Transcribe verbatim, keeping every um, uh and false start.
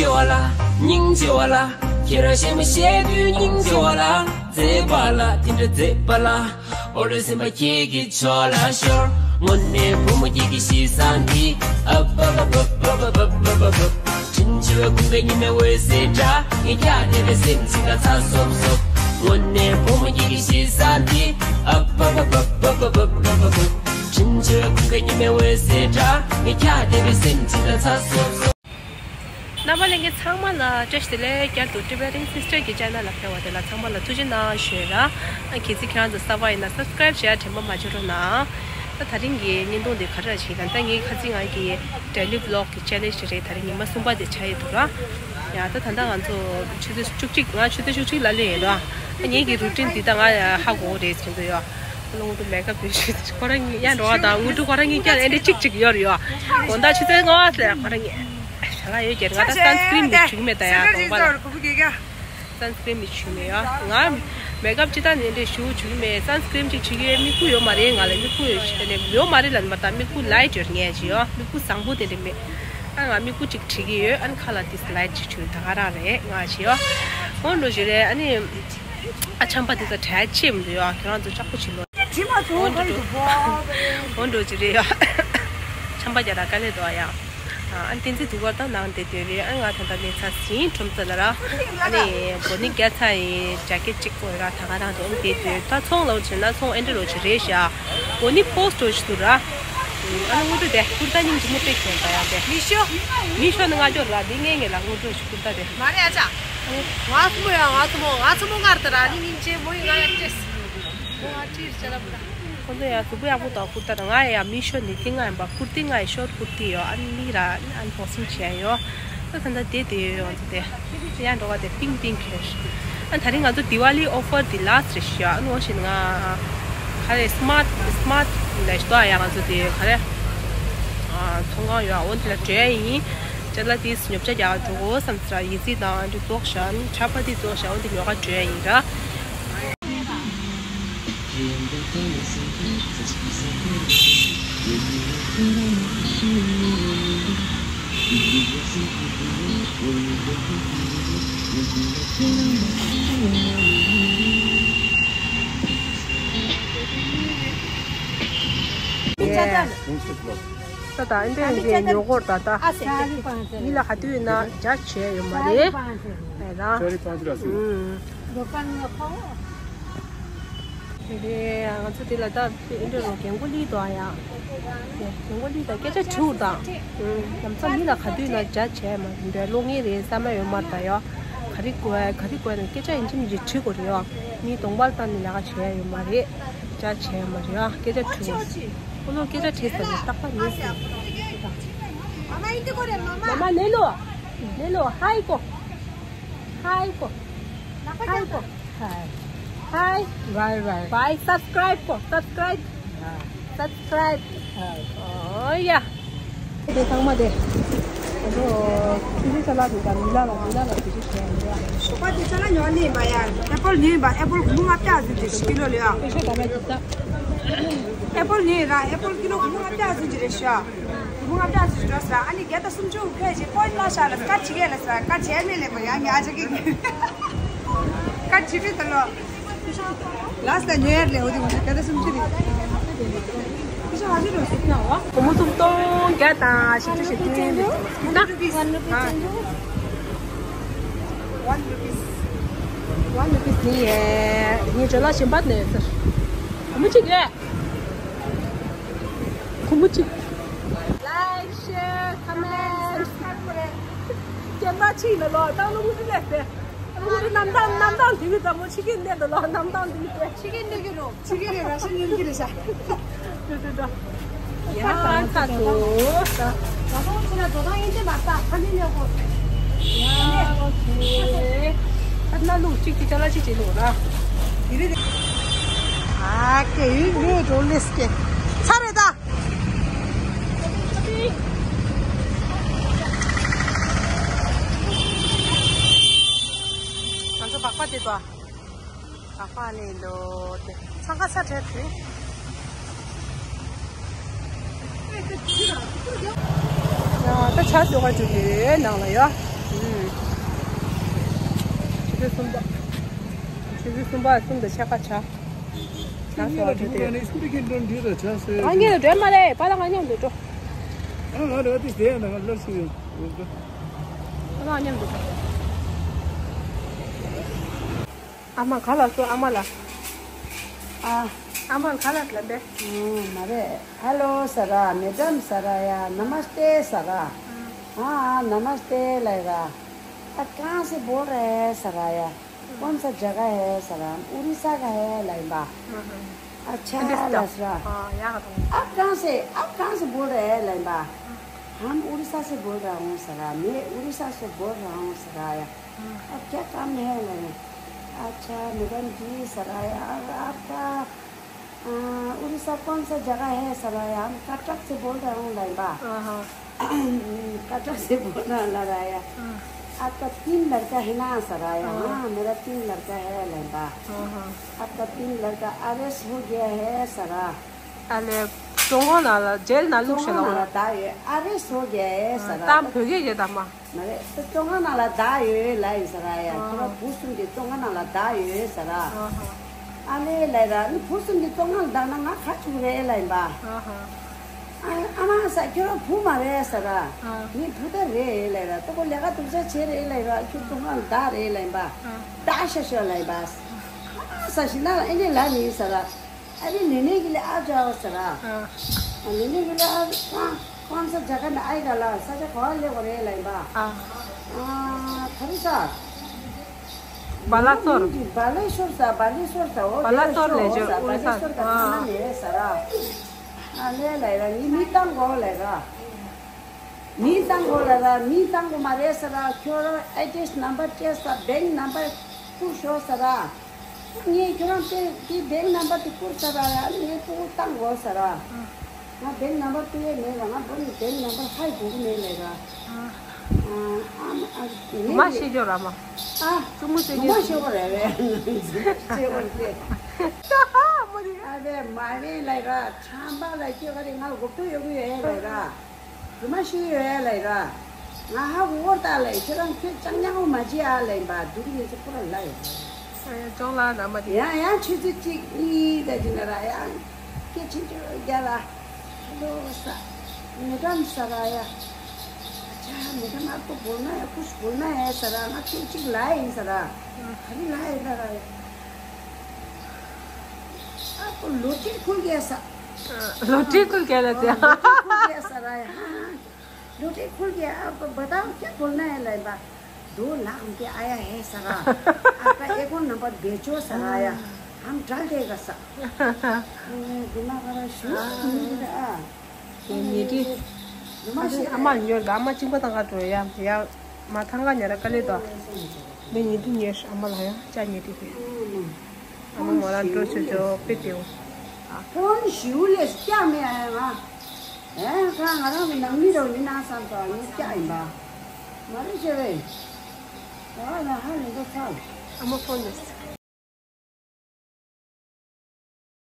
ཆེ་བ་ལ། སྙིང་རྗེ་བ་ལ། ཁྱེད་རང་གཞས་མ་བཤད་དུས་སྙིང་རྗེ་བ་ལ། མཛེས་པ་ལ། དེ་འདྲ་མཛེས་པ་ལ། ཨོ་རེ་སེམས་པ་ཁྱེད་ཀྱི་ཕྱོགས་ལ་ཤོར། དངོས་གནས་བུ་མོ་ཁྱེད་ཀྱི་གཤིས་བཟང་འདི། ཨབ་ཨབ་ཨབ། དྲིན་ཆེ་བའི་ཀུན་དགའ་ཉི་མའི་འོད་ཟེར་འདྲ། ངས་ཀྱང་དེ་བས་སེམས་ཅིག་ལ་ཚ་སོབ་སོབ། དངོས་གནས་བུ་མོ་ཁྱེད་ཀྱི་གཤིས་བཟང་འདི། ཨབ་ཨབ་ཨབ། དྲིན་ཆེ་བའི་ཀུན་དགའ་ཉི་མའི་འོད་ཟེར་འདྲ། ངས་ཀྱང་དེ་བས་སེམས་ཅིག་ལ་ཚ་སོབ་སོབ། རྣམ་པ་ལྷན་རྒྱས་ཚང་མ་ལ་བཀྲ་ཤིས་བདེ་ལེགས། བསྐྱར་དུ་Tibetan Sister གྱི་channel ལ་ཕེབས་པ་དེ་ལ་ཚང་མ་ལ་ཐུགས་རྗེ་གནང་ཞུ་ཡ་ར། ཨ་གལ་སྲིད་ཁྱེད་རང་ཚོ་གསར་པ་ཡིན་ན་subscribe བྱེད་ཡ་དྲན་པ་མ་བརྗེད་རོགས་གནང་། ད་དེ་རིང་གི་བརྙན་ཐུང་འདི་ག་རེ་ཞིག་ཡིན་ན། ད་ངའི་ཁ་སང་ང་གི་daily vlog གི་challenge དེ་རེད། ད་རིང་ཉི་མ་གསུམ་པ་དེ་ཆགས་ཡོད་འདུག་ར། ཡ་ད་ད་ལྟ་ང་ཚོ་ཆུ་ཚོད་བཅུ་གཅིག་ང་ཆུ་ཚོད་བཅུ་གཅིག་ལ་སླེབས་ཡོད་ར། ཨ་ངེད་ཀྱི་routine འདི་ད་ང་ཧ་གོ་རེད་ཟེར་གྱི་འདུག་ཡ། ཁོ་ལ་དངོས་གྲུབ་makeup བྱེད་ཤེས། ཁོ་རང་ཉིད་ཡང་འགྲོ་བ་དང་དངོས་གྲུབ་ཁོ་རང་ཉིད་ཀྱང་ཨེ་འདྲ་གཅིག་གཅིག་ཡོད་རེད་ཡོད། དགོང་དག་ཆུ་ཚོད་ལྔ་པ་ལ་ཁོ་རང་ཉིད་ཞལ་ལག་ཡོད་ཀྱི་རེད། ང་ད་sunscreen མི་བྱུག་མེད་ད་ཡ་དགོངས་པ་ལ། sunscreen མི་བྱུག་མེད་ཡ། ང་makeup ཅི་ལྟར་ནས་འདྲ་ཞུ་བྱུག་མེད། sunscreen ཅིག་བྱུག་ཡོད། མིག་ཁུ་ཡོད་མ་རེད། ང་ལ་མིག་ཁུ་ཡོད་ནས་ཡོད་མ་རེད་ལབ་མ་ད་མིག་ཁུ་light ཡོད་ངས་བྱས་ཡོད། མིག་ཁུ་བཟང་པོ་དེ་འདྲ་མེད། ཨ་ང་མིག་ཁུ་ཅིག་བྲིས་ཀྱི་ཡོད། ཨ་ནི་ཁ་ལ་this light ཅིག་བྱུག་ད་ག་རང་རེད་ང་བྱས་ཡོད། འོ་འགྲོ་བྱས་རེད། ཨ་ནི། ཨ་ཆམ་པ་འདི་ཚོ་གྲལ་ཆེ་མི་འདུག་ཡ། ཁྱེད་རང་ཚོ་ལྕགས་པོ་བྱེད་ལོ། དྲི་མ་ཚོ་འོན་ཀ་ཡི་འགྲོ་འདུག་པོ། འོན་འགྲོ་ཅི་རེད་ཡ། ཆམ་པ་རྒྱག་ར་དཀའ་ལས་འདུག་ཡ། ཨ་ནི་བསྟན་འཛིན་དུས་འཁོར་དང་ནང་དེ་དོན་རེད། ཨ་ང་ད་ལྟ་གནས་ཚང་ཟིན་ཁྲོམ་ས་ལ་ར། ཨ་ནི་གོ་ནི་རྒྱ་ཚ་ཡི་ཇ་ཀེ་ཊི་གཅིག་པོ་ར་ད་ག་རང་དེ་ཨ་ནི་དེ་དོན་ད་ཚོང་ལ་བྱེད་ན་ཚོང་ཨེ་འདྲ་རོ་ཅི་རེད་ཤ། གོ་ནི་ཕོ་སི་ཊི་རོ་ཅི་འདུག་ར། ཨ་ནི་དངོས་འབྲུ་དེ་ཀུར་ཏ་སྙིང་རྗེ་མོ་སྤྲད་ཁྱོད་ད་ཡ་དེ། མི་ཤོ། མི་ཤོ་ནི་ང་ཅོ་ར་འདི་ངས་ངས་ལ་དངོས་འབྲུ་ཞིག་ཀུར་ཏ་དེ། མ་རེད་ཨ་ཅག་ང་ཚོ་མོ་ཡ་ང་ཚོ་མོ་ང་ཚོ་མོ་ངར་ད་ར་ནི་སྙིང་རྗེ་མོ་ཡི་ང་ཡ་ཏྲེས། མོ་ང་ཏྲེས་ཅ་ལ་བུ་ར། ཁོ་ཚོ་ཡ་གཟུགས་པོ་ཡག་པོ་དང་ཀུར་ཏ་ར། ང་ཡ་མི་ཤོ་ནི་ཏི་ང་ཡིན་པ་ཀུར་ཏི་ང་ཡི་ཤོར་ཀུར་ཏི་ཡོ། ཨ་ནི་མི་ར་ཨན་བོག་སིང་བྱས་ཡོ། ད་ད་ད་དེ་དེ་ཡོ་ཡོ་ང་ཚོ་དེ་ཡ་འགྲོ་བ་དེ་པིང་པིང་ཁེར། ཨ་ད་རིང་ང་ཚོ་དི་ཝ་ལི་ཨོ་ཕར་དེ་ལ་སི་རེ་ཤི་ཡ། ཨ་ནི་འོ་ཞིག་ང་ག་རེ་སི་མ་ཊི་སི་མ་ཊི་ལ་ཤི་ཏོ་ཡ། ང་ཚོ་དེ་ག་རེ་ཚོང་ཁང་ཡོ། འོ་དེ་ལ་འགྲོ་ཡ་ཡིན། ཅ་ལག་དེ་ཉོ་ཆ་རྒྱག་འགྲོ་གོ་བསམ་ས་ཡི་ཙི་དང་འདི་ཙོག་ཤ་ཆ་པ་དེ་ཙོག་ཤ། འོ་དེ་ཉོ་ག་འགྲོ་ཡ་ཡིན་ར། ད་ད་ཨེ་འདྲས་ཨེ་འདྲས་ཉོ་གོ་ད་ད། ཨ་སེ། མི་ལ་ག་དུས་ན་ཇ་བྱས་ཡོད་མ་རེད། ཨེ་ད། ཨུམ། དེ་ང་ཚོ་དེ་ལ་ད་ཨེ་འདྲས་རོ་རྒན་གོ་ལི་དོ་ཡ། རྒན་གོ་ལི་ད་སྐད་ཆ་དྲིའུ་ད། ལམ་སང་མི་ལ་ག་དུས་ན་ཇ་བྱས་མ་རེད། ལོ་ངེས་རེད་ས་མ་ཡོད་མ་རེད་ད་ཡ། ག་རེ་དགོས་ག་རེ་དགོས་ན་སྐད་ཆ་ཡིན་གཅིག་མིན་གཅིག་དྲི་དགོས་རེད་ཡ། མི་གདོང་པར་བཏང་ནས་ལས་ཀ་བྱས་ཡོད་མ་རེད། ཇ་བྱས་མ་རེད་ཨ། སྐད་ཆ་དྲི་བ། ཁོ་ལོ་སྐད་ཆ་དྲིས་ས་རེད་རྟག་པར་ཉན་ས་རེད། མ་མ་ནེ་ལོ། ནེ་ལོ་ཧའི་གོ། ཧའི་གོ། ཧའི་གོ། ཧའི། ཧའི། བའི་བའི། བའི་སབ་སི་ཀ་རའིབ་གོ་སབ་སི་ཀ་རའིབ། ཡ། སབ་སི་ཀ་རའིབ། ཨོ་ཡ། དེ་ཚང་མ་དེ། ང་ཚོ་ཆུ་ཚོད་ཆ་ལག་དེ་དང་མི་ལ་ལ་མི་ལ་ལ་དེ་ཚོ་བྱས་ཡོད་ཡ། ཞོགས་པ་དེ་ཆ་ལག་ཉོ་ནི་ཡིན་པ་ཡ། ཨེ་པོལ་ཉོས་ཡིན་པ། ཨེ་པོལ་སྒོར་མོ་ལྔ་བརྒྱ་ཟིན་ཏེ་ཀི་ལོ་ལ་ཡ། ཨེ་ཤོ་ད་མེད་ད། ཨེ་པོལ་ཉོས་ར། ཨེ་པོལ་ཀི་ལོ་སྒོར་མོ་ལྔ་བརྒྱ་ཟིན་གྱི་རེད་ཤག་སྒོར་མོ་ལྔ་བརྒྱ་ཟིན་གྱི་རེད་ཟེར། ཨ་ནི་བརྒྱ་དང་སུམ་ཅུ་ཁ་ཅིག་པོ་ཡིན་ཊི་མ་ཤག་ལ་སྐར་ཆ་བརྒྱད་ལ་ཟེར། སྐར་ཆ་མེད་ལེ་མ་ཡ་ངས་ཨ་ཅག་གི་སྐར་ཆ་བརྒྱད་ད་ལོ། ལགས་ལ་ཉོ་ཡར་ལས་འོ་དེ་ངོ་ཤེས་ག་ད་སུམ་ཅུ་རེད། ཁྱི་ཤ་ཧ་ཅི་རོ་སུ་ཁྱ་བ། སྒོར་མོ་སུམ་སྟོང་བརྒྱ་དང་བཞི་བཅུ་ཞེ་བདུན་རེད། ད་ཨ། One rupees. One rupees ནི་ཡེ། ངས་ཇོ་ལགས་གཞན་པ་ནས་ཟེར། སྒོར་མོ་གཅིག་རེད། སྒོར་མོ་གཅིག Like, share, comment. སྐྱེམ་པ་ཆིག་ལ་ལོ་ཏང་ལུང་རི་ལས་ཏེ། ལུང་རི་གནམ་ཐང་གནམ་ཐང་དེ་བི་ཙམ་མོ་ཆིག་གི་གནས་དུ་ལོ་གནམ་ཐང་དེ་བི་ཏེ། ཆིག་གི་འདུག་གི་རོ། ཆིག་གི་རེ་ར་ཤི་ཉིན་གི་རེ་ཤ། དུ་དུ་དུ། ཡ་ཁ་སུ། ང་ཚོ་ཆི་ན་ཇོ་ཐང་ཡིན་ཏེ་མ་ས་ཁ་ནི་ལེ་གོ། ཡ་ཨོ་ཁེ། ཁ་ན་ལུག་གཅིག་གི་ཅ་ལ་གཅིག་གཅིག་ལུག་ལ། དེ་རེད། ཨ་ཀེ་ཡུ་ཡུ་ཇོ་ལིས་ཀེ། ཚ་རེད་ད། ང་ཚོ་སྦག་པ་དེ་དོ། སྦག་པ་ལེ་ལོ་དེ་ཚང་ཁ་ས་བྲལ་དུས། ཡ་ད་ཆ་ཟོ་ག་འཇུག་གི་ནང་ལ་ཡོ། ཆུ་ཚོད་གསུམ་པ། ཆུ་ཚོད་གསུམ་པ་གསུམ་དང་ཕྱེད་ཀ་ཆགས། ཆགས་སོང་། ཨ་ཅོ་དེ། ང་ནི་སྐུ་ཊི་ཁྱེར་འགྲོ་འདི་ལ་ཆགས་སོང་། ང་གཉིས་ལ་འགྲོ་མ་རེད། པཱ་ལགས་ང་མཉམ་དུ་འགྲོ། ཨ་ང་རེད་དེ་དེ་ཡང་ང་སླར་གསོ་ཡོང་། པཱ་ལགས་ང་མཉམ་དུ་འགྲོ། ཨ་མ་ག་ལ་སོང་། ཨ་མ་ལ། ཨ། ཨ་མ་ག་ལ་ལབ་པས། ཨ་མ་རེད། हेलो सरा, मैडम सरा या, नमस्ते सरा। हाँ, हाँ, नमस्ते लैरा। आप कहाँ से बोल रहे हैं सरा या? कौन सा जगह है सरा? हम उड़ीसा का है लैबा। अच्छा लसरा। आप कहाँ से, आप कहाँ से बोल रहे हैं लैबा? हम उड़ीसा से बोल रहा हूँ सरा, मैं उड़ीसा से बोल रहा हूँ सरा या। अब क्या काम है लैरा? अच्छा मैडम जी सरा या, आपका हाँ, उड़ीसा कौन सा जगह है सराया? हम कटक से बोल रहा हूँ लैबा। हाँ, हाँ। कटक से बोल रहा लराया। हाँ। आपका तीन लड़का है ना सराया? हाँ। हाँ, मेरा तीन लड़का है लैबा। हाँ, हाँ। आपका तीन लड़का अरेस्ट हो गया है सरा। अरे, चोंगा नाला, जेल ना लुक चोंगा नाला दाए, अरेस्ट हो गया है सरा। ताम भोगे के तामा। མ་རེད། ད་བཙོན་ཁང་ནང་ལ་བསྡད་ཡོད་ལབ་ཡིན་ཟེར་ཡ། ཁྱོད་རང་བུ་གསུམ་གྱི་བཙོན་ཁང་ནང་ལ་བསྡད་ཡོད་ཟེར། ཨ་ལས་ལབ་ར། ནི་བུ་གསུམ་གྱི་བཙོན་ཁང་ལ་བསྡད་ན་ང་ག་བྱུང་རེད་ལབ་ཡིན་པ། ཨ་ཨ་མ་ཟེར། ཁྱོད་རང་བུ་མ་རེད་ཟེར། ངའི་བུ་ད་རེད་ལབ་ར། ད་ཁོ་ལས་ཀ་སྡུག་ཅག་བྱས་རེད་ལབ་ར། ཁྱོད་བཙོན་ཁང་ལ་བསྡད་རེད་ལབ་ཡིན་པ། བསྡད་ཤག་ཤག་ལབ་ཡིན་པ། ཨ་མ་ཟེར་ཞིག་ན་ཨེ་འདྲས་ལབ་ནི་ཟེར། अरे लेने के लिए आ जाओ सरा। हाँ। लेने के लिए आ, कहाँ, कौन सा जगह में आएगा ला? सजा कहाँ ले वो रे लाइबा? हाँ। आ, खरीसा। बालासोर। बालेश्वर सा, बालेश्वर सा, वो बालासोर ले जो, सा, उड़ीसा। बालेश्वर का हाँ। थाना में है सरा। हाँ, ले लाइबा, नी, नी तंग हो लाइबा। མིང་བཏང་དགོས་ལབ་ར། མིང་བཏང་དགོས་མ་རེད་ཟེར་ར། ཁྱོད་རང་ཨེ་ཌི་རེས་ནམ་བར་སྤྲད་ས། བེང་ནམ་བར་བསྐུར་ཤོག་ཟེར་ར། ངས་ཁྱོད་རང་དེ་དེ་བེང་ནམ་བར་དེ་བསྐུར་ཚར་ར་ཡ། ངས་ཕྲུ་གུ་བཏང་དགོས་ཟེར་ར། ང་བེང་ནམ་བར་བསྐུར་ཡས་མེད་ལ། ང་བུ་ནི་བེང་ནམ་བར་ཧ་གོ་གི་མེད་ལབ་ར། ཨ་མ་ཨ་མ་ཤེས་ཀྱོ་ར་མ། ཨ་ཙུ་མོ་ཤེས་ཀྱོ། མ་ཤེས་པ་རེད་བས། ཤེས་པ་རེད། ཨ་བས་མ་རེད་ལབ་ར། ཆམ་པ་ལ་ཁྱོད་ག་རེ་ང་ལ་གོ་ཐོས་ཡོད་གི་ཡོད་ལབ་ར། རྒྱུ་མ་ཤེས་ཡོད་ལབ་ར། ང་ཧ་གོ་བོར་ལྟ་ལབ། ཁྱེད་རང་ཁྱོད་ཅང་ཉག་མོ་མ་བྱེད་ཨ་ལབ་ཡིན་པ། སྡུག་གི་ཉེས་ཆད་ཁོ་རང་ལ་ཡོད། ཨ་ཡ་ཅོང་ལ་ན་མ་དེ། ཡང་ཡང་ཆུ་ཚོད་གཅིག་གཉིས་ད་ཅི་ན་ར་ཡང་སྐད་ཆེན་པོ་རྒྱག་ར། ཧ་ལོ་ས། མེ་ཌམ་ས་ར་ཡ། ཨ་ཅག་མེ་ཌམ་ཨ་ཁུ་བོར་ན་ཡ། ཁུ་ཤུ་བོར་ན་ཡ་ས་ར། ང་ཁྱོད་གཅིག་ལ་ཡིན་ས་ར། ག་རེ་ལ་ཡིན་ས་ར་ཡ། ཨ་ཁུ་ལོ་ཊི་ཁུལ་གྱི་ས། ལོ་ཊི་ཁུལ་གྱི་ལ་ཟེར། ལོ་ཊི་ཁུལ་གྱི་ས་ར་ཡ། ལོ་ཊི་ཁུལ་གྱི་ཨ་ཁུ་བ་དང་ཁྱོད་བོར་ན་ཡ་ལ་ཡིན་པ། दो लाख रुपया आया है सर। आपका अकाउंट नंबर भेजो सर। आया हम डाल देगा सर। दिमाग खराब शू। ཉེ་དུས། ཨ་མ་ཉོར་ག་ཨ་མ་གཅིན་པ་ཐང་ག་འགྲོ་ཡ་ཡ། མ་ཐང་ག་ཉ་ར་ཀ་ལེ་དོ། འདི་ཉེ་དུས་ཉེ་ཨ་མ་ལ་ཡ་ཅ་ཉེ་དུས་ཕེ། ཨ་མ་མོ་ལ་འགྲོ་ཆོ་ཆོ་པེ་ཏེའུ། ཕོན་ཞིའུ་ལས་སྐྱ་མེད་ཨ་ཡ་ང་། ཨེ་ཁ་ང་རང་གི་ནང་མི་རོ་མི་ནང་བསམ་སོ་ཨ་ནི་སྐྱ་ཡིན་པ། མ་རེད་ཤེས་རེད། ཨ་ལ་ཧ་ལས་འགྲོ་ཚར། ཨ་མ་ཕོན་ནས།